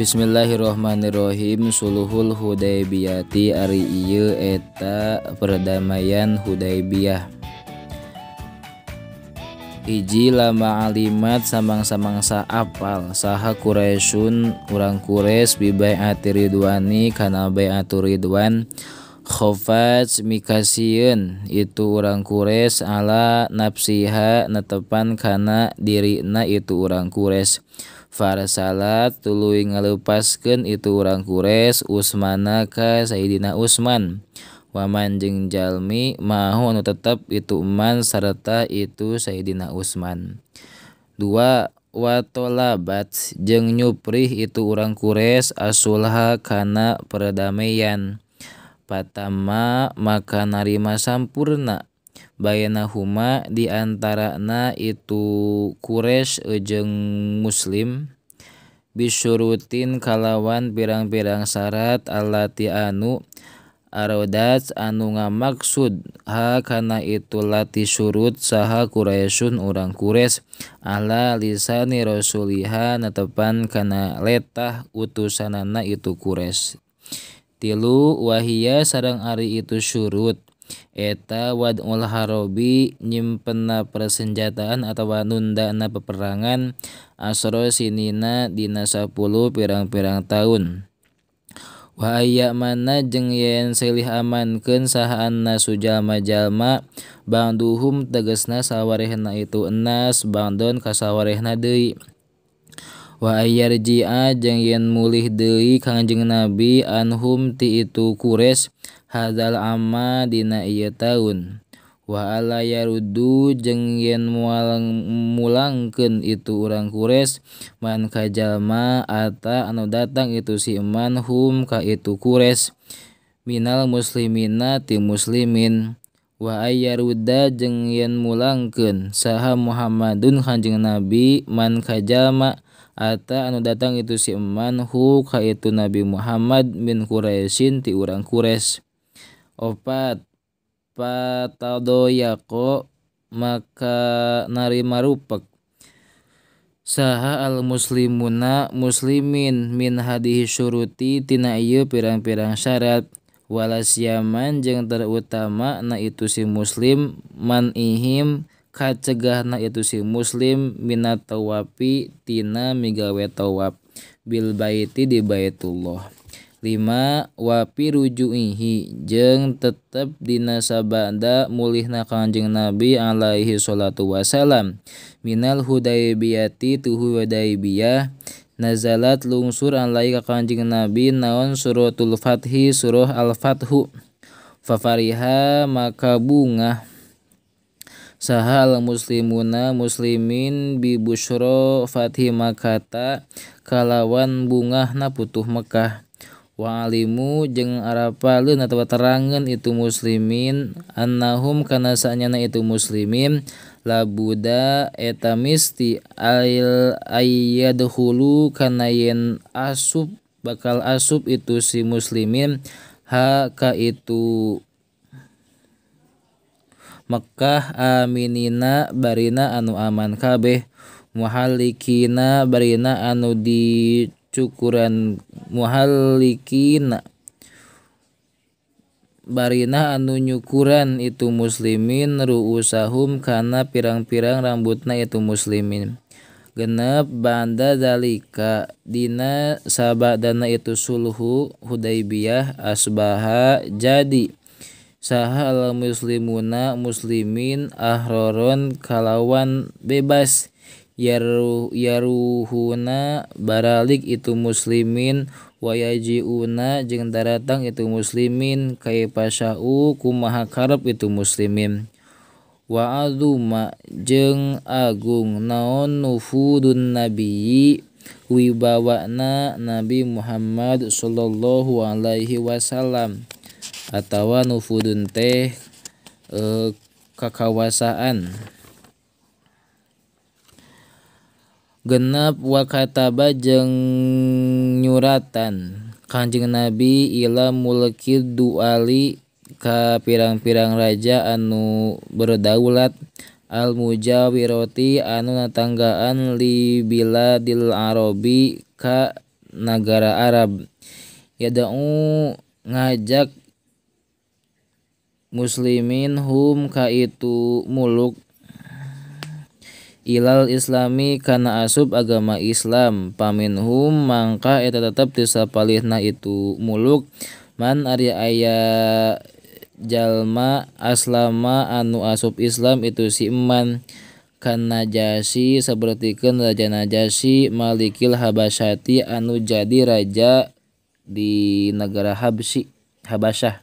Bismillahirrahmanirrahim. Suluhul Hudaybiyati ari ieu eta perdamaian Hudaybiyah. Hiji lama alimat samang-samangsa apal saha Quraisyun urang Quraisy bi bai'ati ridwani kana bai'atu ridwan khafat mikasieun itu urang Quraisy ala nafsiha netepan kana dirina itu urang Quraisy. Farsalat tuluy ngaleupaskeun itu urang Quraisy Utsmana ka Sayidina Utsman waman jeung jalmi mahu anu tetep itu man sarta itu Sayidina Utsman. Dua watolabat jeung nyuprih itu urang Quraisy asulha kana perdamaian. Patama maka narima sampurna bainahuma di antarana itu Quraisy jeung Muslim bisyurutin kalawan pirang-pirang syarat allati anu arodat anu ngamaksud ha kana itu lati syurut saha Quraisyun urang Quraisy ala lisani rasuliha netepan kana letah utusanana itu Quraisy. Tilu wahia sareng ari itu syurut eta wad'ul harobi nyimpenna persenjataan atawa nundana peperangan asro sinina dina 10 pirang-pirang taun. Wa ayyamana jeung yen silih amankeun saha annasu jalma-jalma ba'duhum tegasna sawarehna itu enas ba'don ka sawarehna deui. Wa ayyarji'a jeung yen mulih deui Kangjeng Nabi anhum ti itu Quraisy hadzal amma dina ieu taun. Wa ala yaruddu jeung yen moal mulangkeun itu urang Quraisy man ka jalma ata anu datang itu si man hum ka itu Quraisy minal muslimina ti muslimin. Wa ayyarudda jeung yen mulangkeun saha Muhammadun Kangjeng Nabi man ka jalma ata anu datang itu si man hu ka itu Nabi Muhammad min Quraisyin ti urang Quraisy. Opat patadoyaqo maka narima rupek saha al muslimuna muslimin min hadihi syuruti tina ieu pirang-pirang syarat walasyaman jeung terutama na itu si muslim man ihim kacegahna itu si muslim minat tawapi tina migawe tawaf bil baiti di baitullah. 5 wapi rujuihi jeung tetep dina sabada mulihna Kangjeng Nabi alaihi salatu wasalam minal hudaybiyati tu hudaybiyah nazalat lungsur alaihi ka Kangjeng Nabi naon suratul fathi surah al-fathu fafariha maka bungah saha al muslimuna muslimin bi busyra fathi makata kalawan bungahna putuh Mekah. Wa alimu jeung arapaleun atawa terangeun itu muslimin annahum kana saanyana itu muslimin labuda eta misti ail ayyadkhulu kana yen asup bakal asup itu si muslimin ha ka itu Mekah aminina barina anu aman kabeh muhallikina barina anu dicukuran muhallikina barina anu nyukuran itu muslimin ru'usahum kana pirang-pirang rambutna itu muslimin. Genep banda dalika dina sabadana itu sulhu Hudaybiyah asbaha jadi saha al muslimuna muslimin ahroron kalawan bebas yaruhuna baralik itu muslimin wayajiuna jeung daratang itu muslimin kaipasau kumaha karep itu muslimin. Wa azuma jeung agung naon nufudun nabiyyi wibawana Nabi Muhammad sallallahu alaihi wasallam atawa nufudun teh kakawasaan. Genep wakataba jeung nyuratan Kangjeng Nabi ila mulki duali ka pirang-pirang raja anu berdaulat al mujawirati anu natanggaan li biladil arabi ka nagara Arab yada'u ngajak muslimin hum ka itu muluk ilal islami kana asup agama Islam paminhum mangka eta tetep ti sapalihna itu muluk man ari aya jalma aslama anu asup Islam itu si iman kan Najasyi sapertikeun Raja Najasyi Malikil Habasyati anu jadi raja di negara Habasyah.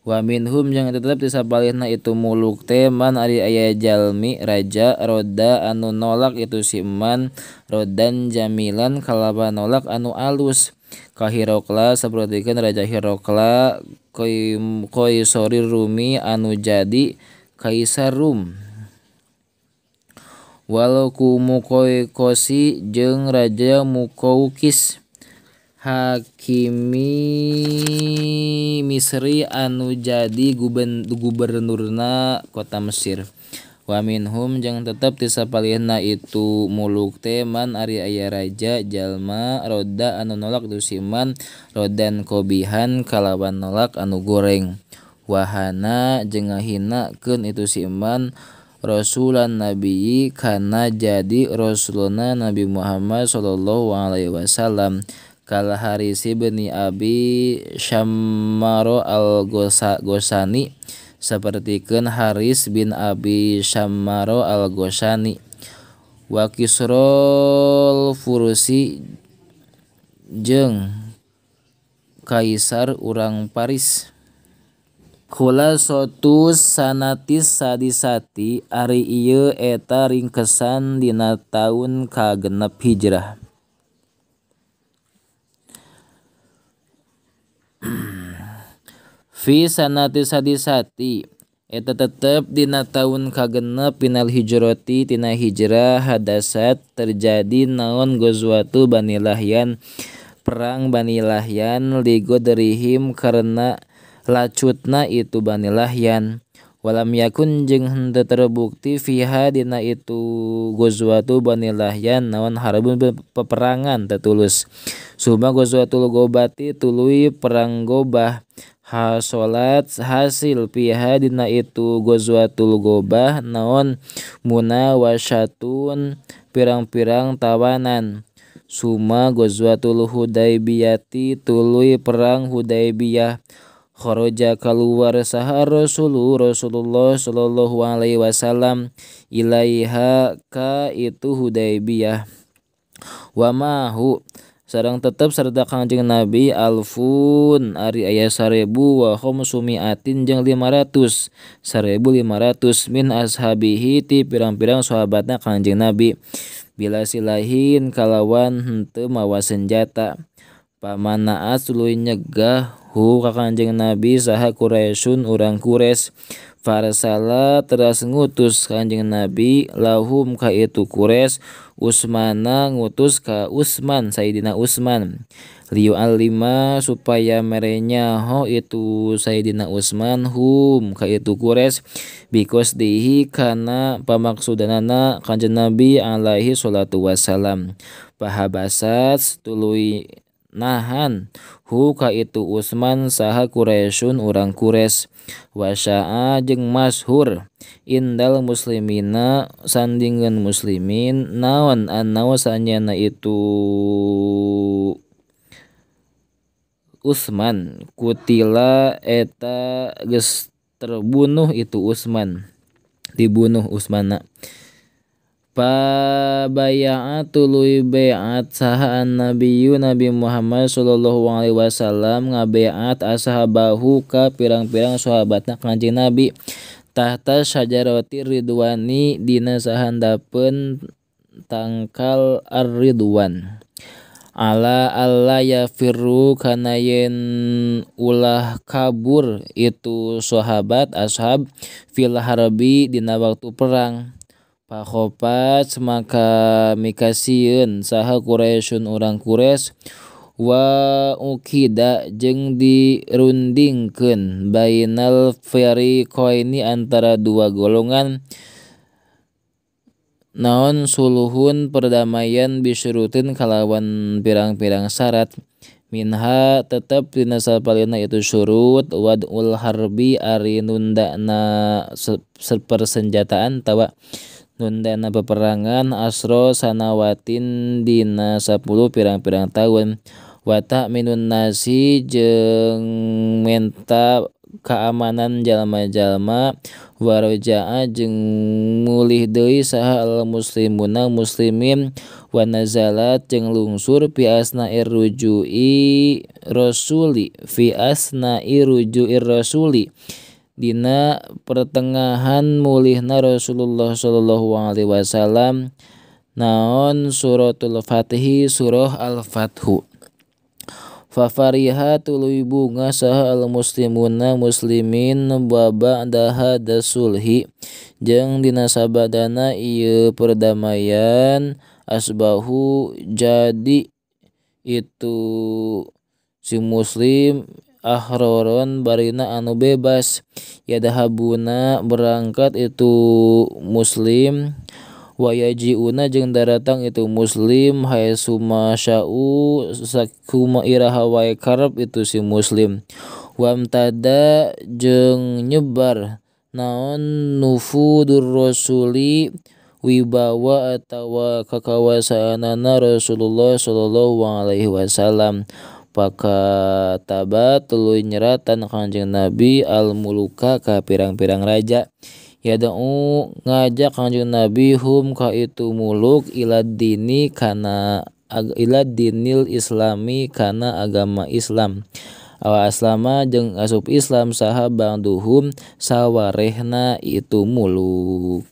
Wa minhum jeung tetep ti sapalihna itu muluk teh man ari aya jalmi raja roda anu nolak itu si iman rodan jamilan kalawan nolak anu alus ka Hirokla sapertikeun Raja Hirokla Qaisarir Rumi anu jadi Kaisar Rum. Walau ku Muqawqisi jeung Raja Muqawqis hakimi Misri anu jadi gubernurna kota Mesir. Wa minhum jeung tetep ti sapalihna itu muluk teh man ari aya raja jalma roda anu nolak dusiman rodan kobihan kalawan nolak anu goreng wahana jeung ngahinakeun itu si iman rasulan nabiyyi kana jadi rasulna Nabi Muhammad sallallahu alaihi wasallam kal Harisi bin Abi Syammaro al-Ghosani sapertikeun Haris bin Abi Syammaro al-Ghosani wa Kisrol Furusi jeung Kaisar urang Paris. Khulasatus sanatis sadisati ari ieu eta ringkesan dina taun ka-6 Hijrah. Fi sanati sadisati eta tetep dina taun ka-6 pinal hijrati tina hijrah hadasat terjadi naon ghazwatu Bani Lahyan perang Bani Lahyan ligodrihim karena lacutna itu Bani Lahyan walam yakun jeung henteu terbukti fiha dina itu ghazwatu Bani Lahyan naon harbun peperangan tetulus suma ghazwatul Ghobati tuluy perang Gobah hasolat hasil piha dina itu ghazwatul Gobah naon munawasyatun pirang-pirang tawanan suma ghazwatul Hudaybiyati tuluy perang Hudaybiyah kharaja kaluar saha Rasulullah sallallahu alaihi wasallam ilaiha ka itu Hudaybiyah wa mahu sareng tetep sarta Kangjeng Nabi alfun ari aya 1000 wa khamsumiatin jeung 500 1500 min ashabihi ti pirang-pirang sahabatna Kangjeng Nabi bila silahin kalawan henteu mawa senjata pamanaat tuluy nyegah hu ka Kangjeng Nabi saha Quraisyun urang Quraisy farsala teras ngutus Kangjeng Nabi lahum ka itu Quraisy Usmana ngutus ka Usman Sayyidina Usman liyu'allima supaya merenya ho itu Sayyidina Usman hum ka itu Quraisy bikosdihi kana pamaksudanana Kangjeng Nabi alaihi salatu wassalam pahabasat tuluy nahan hu ka itu Usman saha Quraisyun urang Quraisy wasya'a jeung masyhur indal muslimina sandingan muslimin naon annau sanyana itu Usman kutila eta geus terbunuh itu Usman dibunuh Usmana. Pabaya'a tuluy baiat saha an-nabiyyu Nabi Muhammad sallallahu alaihi wasallam ngabaiat ashabahu ka pirang-pirang sahabatna Kangjeng Nabi tahta syajarati ridwani dina sahandapeun tangkal ar-ridwan ala alla yafirru kana yen ulah kabur itu sahabat ashab fil harbi dina waktu perang. Pakhopat maka mikasieun saha Quraisyun urang Quraisy wa ukida jeung dirundingkeun bainal fariqaini antara dua golongan Naon suluhun perdamaian bisyurutin kalawan pirang-pirang syarat minha tetep dina sapalihna itu syurut wad'ul harbi ari nundana persenjataan tawa nundana peperangan asro sanawatin dina 10 pirang-pirang tahun wa ta'minun nasi jeung menta keamanan jalma-jalma warojaa jeung mulih deui saha al muslimuna muslimin wa nazalat jeung lungsur fi asna'ir ruju'i rasuli fi asna'i ruju'ir rasuli dina pertengahan mulihna Rasulullah sallallahu alaihi wasallam naon suratul Fatih surah Al-Fathu. Fafariha tuluy bunga saha al muslimuna muslimin wa ba'da hada sulhi jeung dina sabadana ieu perdamaian asbahu jadi itu si muslim ahroron barina anu bebas yadhabuna berangkat itu muslim wa yajiuna jeung daratang itu muslim haesuma sya'u sakuma iraha wae karep itu si muslim wamtada jeung nyebar naon nufudur rasuli wibawa atawa kakawasaanana Rasulullah sallallahu alaihi wasallam. Pakataba tuluy nyeratan Kanjeng Nabi al muluka ka pirang-pirang raja yad'u ngajak Kanjeng Nabi hum ka itu muluk ila dini kana ila dinil islami kana agama Islam awa aslama jeung asup Islam saha ba'duhum sawarehna itu muluk.